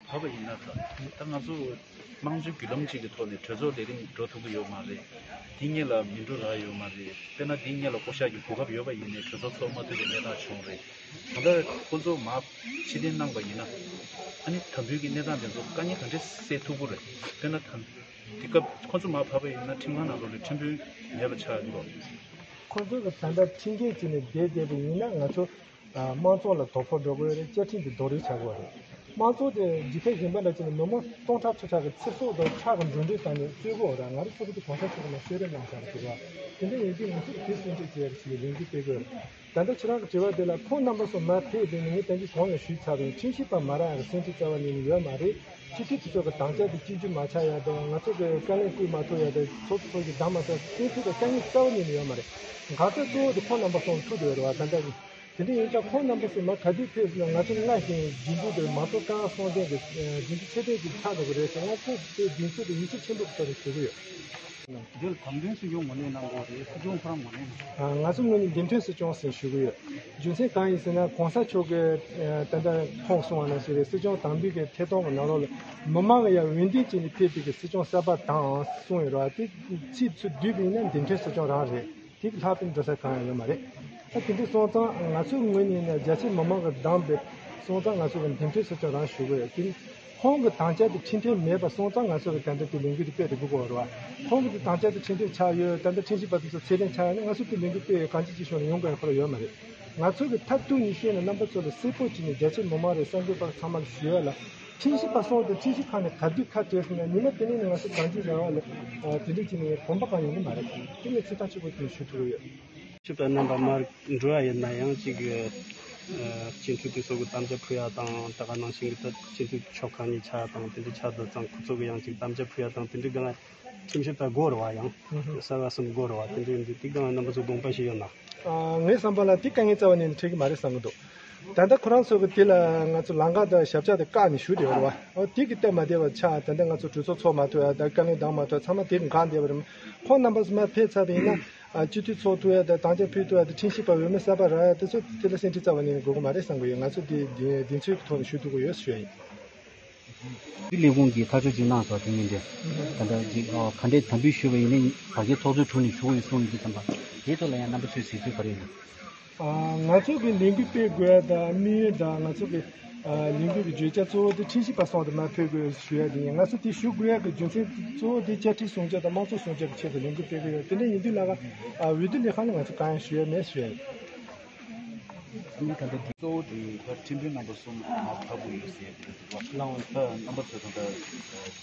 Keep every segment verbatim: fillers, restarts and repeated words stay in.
བབས་པ་ཡིན་ན། ད་ད་ང་ཚོ་དམངས་གཙོའི་བརྒྱུད་ལམ་གཅིག་གི་ཐོག་ནས་གྲོས་ཚོགས་ལས་རིམ་འགྲོ་ཐུབ་ཀྱི་ཡོད་མ་རེད། དེ་སྔོན་ལ་མི་འགྲོ་རག་ཡོད་མ་རེད། དཔེར་ན་དེ་སྔོན་ལ་བསྐོ་བཞག་གི་གོ་སྐབས་ཡོད་པ་ཡིན་ནའི་གྲོས་ཚོགས་ཚོགས་མ་ཐུབ་པའི་གནས་སྟངས་བྱུང་རེད། ད་ལྟ་ཁོ་ཚོ་མར་ཕྱིར་འཐེན་གནང་པ་ཡིན་ན། ཨ་ནི་དམ་འབུལ་གྱི་གནས་སྟངས་དེ་ཚོ་དཀའ་ངལ་ག་འདྲས་སེལ་ཐུབ་ཀྱི་རེད། དཔེར་ན་ད་དེ་སྐབས་ཁོ་ཚོ་མར་བབས་པ་ཡིན་ན་ཁྲིམས་ཁང་ནང་ལོགས་ལ་ཁྲིམས་དཔོན་མེད་པ་ཆགས་ཀྱི་རེད། ཁོ་ཚོ་གི་ད་ལྟ་ཁྲིམས་འགལ་བྱས་ནས་བསྡད་བསྡད་པ་ཡིན་ན་ང་ཚོ་ཨ་དམངས་གཙོ་ལ་དོ་ཕོག་འགྲོ་གི་ཡོད་རེད། བཅའ་ཁྲིམས་ཀྱི་རྡོག་རོལ་ཆགས་ཀྱི་ཡོད་རེད། དམངས་གཙོ་དེ་རྒྱུན་མཐའི་རིམ་པ་འདྲ་བྱས་ནས་མི་མང་སྟོང་ཕྲག་ཚོ་ཕྲག་གི་ཚེ་སྲོག་དང་ཁྲག་གི་འགྲོ་གྲོན་བཏང་ནས་རྩོད་དགོས་རེད། ང་རང་ཚོ་གི་དེ་གོང་ས་མཆོག་གི་ནང་གསོལ་རས་གནང་བཞག་པ་ཞིག་རེད། དེ་འདྲ་ཡིན་དུས་ང་ཚོ་དེ་སྲུང་སྐྱོབ་བྱེད་ཡག་ཞིག་ལས་འགུལ་སྤེལ་དགོས་རེད། ད་ལྟ་ཁྱེད་རང་གི་དྲི་བ་དེ་ལ་ཁོང་རྣམ་པ་ཚོ་མར་ཕེབས་དུས་ནས་ངས་ད་གིན་གོང་ནས་ཞུས་ཚར་བའི་ཁྲིམས་ཞིབ་པ་མ་རག་ཡག་སེམས་ཁྲལ་རྩ་བ་ཉིད་ནས་ཡོད་མ་རེད། སྤྱི་འཐུས་དེ་ཚོ་གི་དམ་བཅའ་དེ་གཅིག་གྱུར་མ་ཆགས་ཡག་དང་། ང་ཚོ་གི་དཀའ་ལས་བསྐུལ་མ་ཐུབ་ཡག་དང་། ཚོགས་གཙོ་ཚོ་གི་བདམས་མ་ཚར་སེམས་ཁྲལ་དང་དཀའ་ངལ་རྩ་བ་ཉིད་ནས་ཡོད་མ་རེད། འགག་རྩ་གཙོ་བོ་དེ་ཁོང་རྣམ་པ་ཚོ་ཐུག་བསྡད་ཡོད་རེད་བ། ད་ལྟ་གི་དེ་འདྲ་ཡིན་ཙང་ཁོང་རྣམ་པ་ཚོ་མར་ག་དུས་ཕེབས་ཟེར་ན། ང་ཚོ་སྔར་བཞིན་རྒྱུན་དུ་དེ་མང་གཙོ་ལྟ་བ་སྲུང་བརྟན་གྱི་རྒྱུན་དུ་ཚད་ལྡན་ཅིག་ཆགས་འགྲོ་གི་རེད་ཟེར། ང་ཚོ་དེ་མདུན་སྐྱོད་དེ་ཡིད་ཆེས་ཆེན་པོ་གི་ཐོག་ནས་ཞུ་གི་ཡོད། འདིར་དམ་མདུན་སྲིད་སྐྱོང་ངོས་ནས་གནང་དགོས་རེད། སྲིད་སྐྱོང་ཁོ་རང་ངོས་ནས། ང་ཚོ་ངོས་ནས་འདེམས་ཐོན་སྲིད་སྐྱོང་ཟེར་ཞུ་གི་ཡོད། རྒྱུ་མཚན་གང་ཡིན་ཟེར་ན། གོང་ས་མཆོག་གིས་ད་ལྟ་ཁོང་གསུངས་པ་ནང་བཞིན་རེད། སྲིད་སྐྱོང་དམ་འབུལ་གྱི་ཐད་གཏོང་གི་ནང་ལོགས་ལ་མི་མང་གི་ཡང་འོས་འདེམས་བྱས་ནས་ཕེབས་པའི་གི་སྲིད་སྐྱོང་གསར་པ་དང་གསུངས་ཡོད་རེད་བ། དེ་ཚིག་ཚུར་བསྡུས་པ་ཡིན་ན་འདེམས་ཐོན་སྲིད་སྐྱོང་རང་རེད། དེ་ལྷག་པའི་འགྲོ་ས་གང་ཡང་ཡོད་མ་རེད། ད་དེ་འདྲ་སོང་ཙང་ང་ཚོའི་ངོས་ནས་ནི་རྒྱ་ཆེ་མི་མང་གིས་བདམས་པའི་སོང་ཙང་ང་ཚོ་གི་འདེམས་ཐོན་སྲིད་སྐྱོང་རང་ཞུ་གི་ཡོད། དེ་ཁོང་གི་དམ་བཅའ་དེ་ཁྲིམས་མཐུན་མེད་པ་སོང་ཙང་ང་ཚོ་གི་ད་ལྟ་དེ་ལས་འགུལ་དེ་སྤེལ་དུ་འགྲོ་དགོས་རེད་བ། ཁོང་གི་དེ་དམ་བཅའ་དེ་ཁྲིམས་མཐུན་ཆགས་ཡོད། ད་ལྟ་ཁྲིམས་ཞིབ་པ་དེ་ཚོ་ཚད་ལྡན་ཆགས་ཡོད་ན་ང་ཚོ་དེ་ལས་འགུལ་སྤེལ་ཡོད། གང་ཅི་ཅི་ཞུ་ན་ཡོང་དགོས་ཡ་ཁོ་རང་ཡོད་མ་རེད། ང་ཚོ་གི་མཐའ་གཏུགས་ནས་བཤད་ན། རྣམ་པ་ཚོ་ལ་གསལ་པོ་བྱས་ནས་རྒྱ་ཆེ་མི་མང་རེད། གསར་འགོད་པ་ཚང་མ་ལ་ཞུ་ཡ་ལ། ཁྲིམས་ཞིབ་པ་སོང་དུས་ཁྲིམས་ཞིབ་ཁང་ནས་ག་དུས་ཁ་བྲལ་སོང་ན་ཉི་མ་དེ་ནས་ནི་ང་ཚོ་གང་ཅི་རང་ལ་དེ་འདྲ་བྱས་ནས་གོམ་པ་གང་ཡོང་གི་མ་རེད། དེ་ནས་ཚིག་ཐག་ཆོད་པོ་དེ་ཞུ་ཐུབ་ཀྱི་ཡོད། ཞིབ་ཕྲ་རྣམ་པ་མར་འགྲོ་ཡ་ཡིན་ན་ཡང་ཅིག་སྤྱི་འཐུས་དེ་ཚོ་གི་དམ་བཅའ་ཕུལ་ཡ་དང་། ད་ག་ནང་བཞིན་གྱི་ད་སྤྱི་འཐུས་ཚོགས་ཁང་ནས་ཆགས་ཡ་དང་། དེ་འདྲ་ཆགས་དུས་ཙང་ཁོ་ཚོ་གི་ཡང་ཅིག་དམ་བཅའ་ཕུལ་ཡ་དང་དེ་འདྲ་གི་ཁྲིམས་ཞིབ་པ་དགོས་རེད་བ། ཡང་གསར་བ་གསུམ་དགོས་རེད་བ། དེ་འདྲ་ཡིན་དུས་དེ་གང་རྣམ་པ་ཚོ་དགོངས་པ་བཞེས་ཡོད་ན། ཨ། ངའི་བསམ་པ་ལ་དེ་དཀའ་ངལ་རྩ་བ་ནས་འཕྲད་ཀྱི་མ་རེད་བསམ་གྱི་འདུག་ད་ལྟ་ཁོ་རང་ཚོ་གི་དེ་ལ་ང་ཚོ་ལམ་ཁ་དང་ཞབས་བཅགས་དེ་བཀག་ནས་བཞུགས་བསྡད་ཡོད་རེད་བ། ཨོ། དེ་གི་སྟབས་མ་བདེ་བ་ཆགས། ད་ལྟ་ང་ཚོ་གྲོས་ཚོགས་ཚོགས་མ་ཐུབ་ཡ་དང་། བཀའ་བློན་བདམས་མ་ཐུབ། ཚང་མ་དེ་འགག་བསྡད་པ་རེད། ཁོང་རྣམ་པ་ཚོ་མར་ཕེབས་ཚར་བ་ཡིན་ན། ཨ། སྤྱི་འཐུས་ཚོགས་ཐུབ་ཡ་དང་། དམ་བཅའ་ཕུལ་ཐུབ་ཡ་དང་། ཁྲིམས་ཞིབ་པ་འོས་མི་གསར་པ་རག་ཡ་དེ་ཚོ་དེ་ལ་སེམས་ཁྲལ་རྩ་བ་ནས་དགོས་ཀྱི་མ་རེད་བསམ་གྱི་ཡོད། ང་ཚོ་དེ་གདེང་ཚོད་ཀྱི་ཐོག་ནས་ཞུ་ཐུབ་ཀྱི་ཡོད་ཞུ་ཡ་ཡིན། འདི་ལས་ཁུངས་ཀྱིས་ཐག་གཅོད་ཅིག་གནང་སོང་། དེ་ཡིན་དུས་ད་ལྟ་ཅིག་ཨ། ག་འདྲའི་དམ་འབུལ་ཞུས་པ་ཡིན་ནའི་བར་བརྒལ་ཚོགས་གཙོའི་དྲུང་ནས་ཞུ་དགོས་ཡོད་གསུངས་ཡོད་དུས་ཙམ་པ། དེའི་ཐོག་ལ་ཡང་རྣམ་པ་ཚོའི་གཟིགས་ཚུལ་ག་རེ་ཡོད། ཨ། ང་ཚོ་གི་ལས་འགུལ་སྤེལ་དགོས་ཡ་དང་དམིགས་ཡུལ་དང་། ང་ཚོ་གི་ཨ། ལས་འགུལ་གྱི་བརྗོད་བྱ་གཙོ་བོ་དེ་ཁྲིམས་ཞིབ་པ་སོང་དུ་མར་ཕེབས་དགོས་ཞུ་ཡ་དེ་ཡིན། ང་ཚོ་དེ་ཞུ་དགོས་ཡ་གི་རྒྱུ་མཚན་གཙོ་བོ་དེ་བཅའ་ཁྲིམས་སྲུང་སྐྱོབ་དང་དམངས་གཙོ་སྲུང་སྐྱོབ་ཀྱི་ཆེད་དུ་ལས་འགུལ་སྤེལ་གི་ཡོད། དེ་འདྲ་ཡིན་དུས་ལ་ཨ། འོས་བསྡུ་ལས་ཁང་ནས་ང་ཚོ་གང་ཡང་ཞུ་ཡ་མེད་ཞུ་ཡ་ཡིན། གཙོ་བོ་དེ་ད་ཁྲིམས་དཔོན་རྣམ་པ་གསུམ་མར་བབས་དགོས་ཡོད་ཟེར་ཡ་དེ་རེད་བ། ལགས་འོང་། ད་རྣམ་པ་ཚོས་ད་ལྟ་དེ་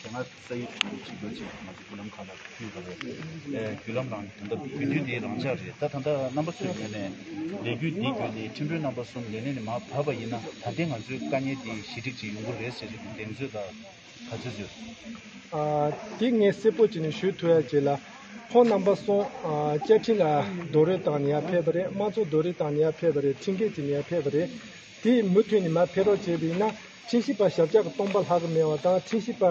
སྔ་ས་ཡིག་གཅིག་གྱུར་ཅིག་ང་ཚོ་བརྒྱུད་ལམ་ཁག་ལ་ཕུལ་བ་རེད། ཨེ། བརྒྱུད་ལམ་རང་ད་ལྟ་བརྒྱུད་དུས་དེ་རང་འཇགས་རེད། ད་ད་ལྟ་རྣམ་པ་ཚོའི་ངོས་ནས་ལས་འགུལ་འདིའི་བརྒྱུད་ནས་ཁྲིམས་དཔོན་རྣམ་པ་གསུམ་ལས་གནས་ནས་མར་བབས་པ་ཡིན་ན། ད་ལྟའི་ང་ཚོའི་དཀའ་ངལ་འདི་ཞི་འགྲིག་ཅིག་ཡོང་གི་རེད་ཟེར་གྱི་གདེང་ཚོད་དང་ག་ཚོད་ཡོད། ཨ། དེ་ངས་གསལ་པོ་བྱས་ནས་ཞུ་ཐུབ་ཡ་ཅིག་ལ། ཁོང་རྣམ་པ་གསུམ། ཨ། བཅའ་ཁྲིམས་ལ་རྡོག་རོལ་བཏང་ནས་ཡར་ཕེབས་པ་རེད། དམངས་གཙོ་རྡོག་རོལ་བཏང་ནས་ཡར་ཕེབས་པ་རེད། ཁྲིམས་འགལ་བྱས་ནས་ཡར་ཕེབས་པ་རེད། དེ་མུ་མཐུད་ནས་མར་ཕེབས་རོགས་བྱས་པ་ཡིན་ན། ཁྲིམས་ཞིབ་པ་ཞབས་བཅགས་ཀྱི་སྟོང་པ་ལྷག་གི་མེད་པ་དང་། ཁྲིམས་ཞིབ་པ་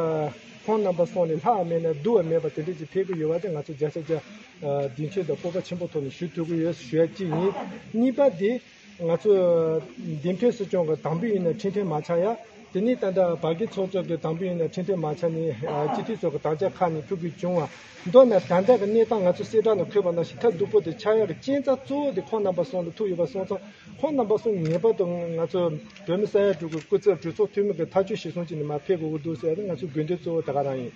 ཁོང་རྣམ་པ་གསུམ་ལས་ལྷག་མེད་ན་བསྡུ་བ་མེད་པ་དེ་འདྲ་ཅིག་ཕེབས་ཀྱི་ཡོད་པ་དེ་ང་ཚོ་བརྒྱ་ཆ་བརྒྱ། ཨ། གདེང་ཚོད་དང་སྤོབས་པ་ཆེན་པོ་ཐོག་ནས་ཞུ་ཐུབ་ཀྱི་ཡོད་ཞུ་ཡ་གཅིག་ཡིན། གཉིས་པ་དེ། ང་ཚོ་འདེམས་ཐོན་སྲིད་སྐྱོང་གི་དམ་འབུལ་ཡིན་ན་ཁྲིམས་མཐུན་མ་ཆགས་ཡ། དེ་ནས་ད་ལྟ་བར་བརྒལ་ཚོགས་གཙོ་གི་དམ་འབུལ་ཡིན་ན་ཁྲིམས་མཐུན་མ་ཆགས་ནས། ཨ། སྤྱི་འཐུས་ཚོ་གི་དམ་བཅའ་ཁག་ནས་ཕུལ་དགོས་བྱུང་བ། མདོར་ན་ད་ལྟ་གི་གནས་སྟངས་ང་ཚོ་གསལ་བསྒྲགས་ནང་འཁོད་པ་ནང་བཞིན་མཐར་སྡུག་པོ་དེ་ཆགས་ཡག་གི་རྐྱེན་རྩ་གཙོ་བོ་དེ་ཁོང་རྣམ་པ་གསུམ་ལ་ཐུག་ཡོད་པ་སོང་ཙང་། ཁོང་རྣམ་པ་གསུམ་ངེས་པར་དུ་ང་ཚོ་བོད་མི་ས་ཡ་དྲུག་གི་སྐུ་ཚབ་གྲོས་ཚོགས་འཐུས་མི་གི་ཐག་གཅོད་གཞིར་བཟུང་བྱས་ནས་མར་ཕེབས་དགོས་ཀྱི་འདུག་ཟེར་ཡ་དེ་ང་ཚོའི་དགོས་འདུན་གཙོ་བོ་དེ་ག་རང་ཡིན།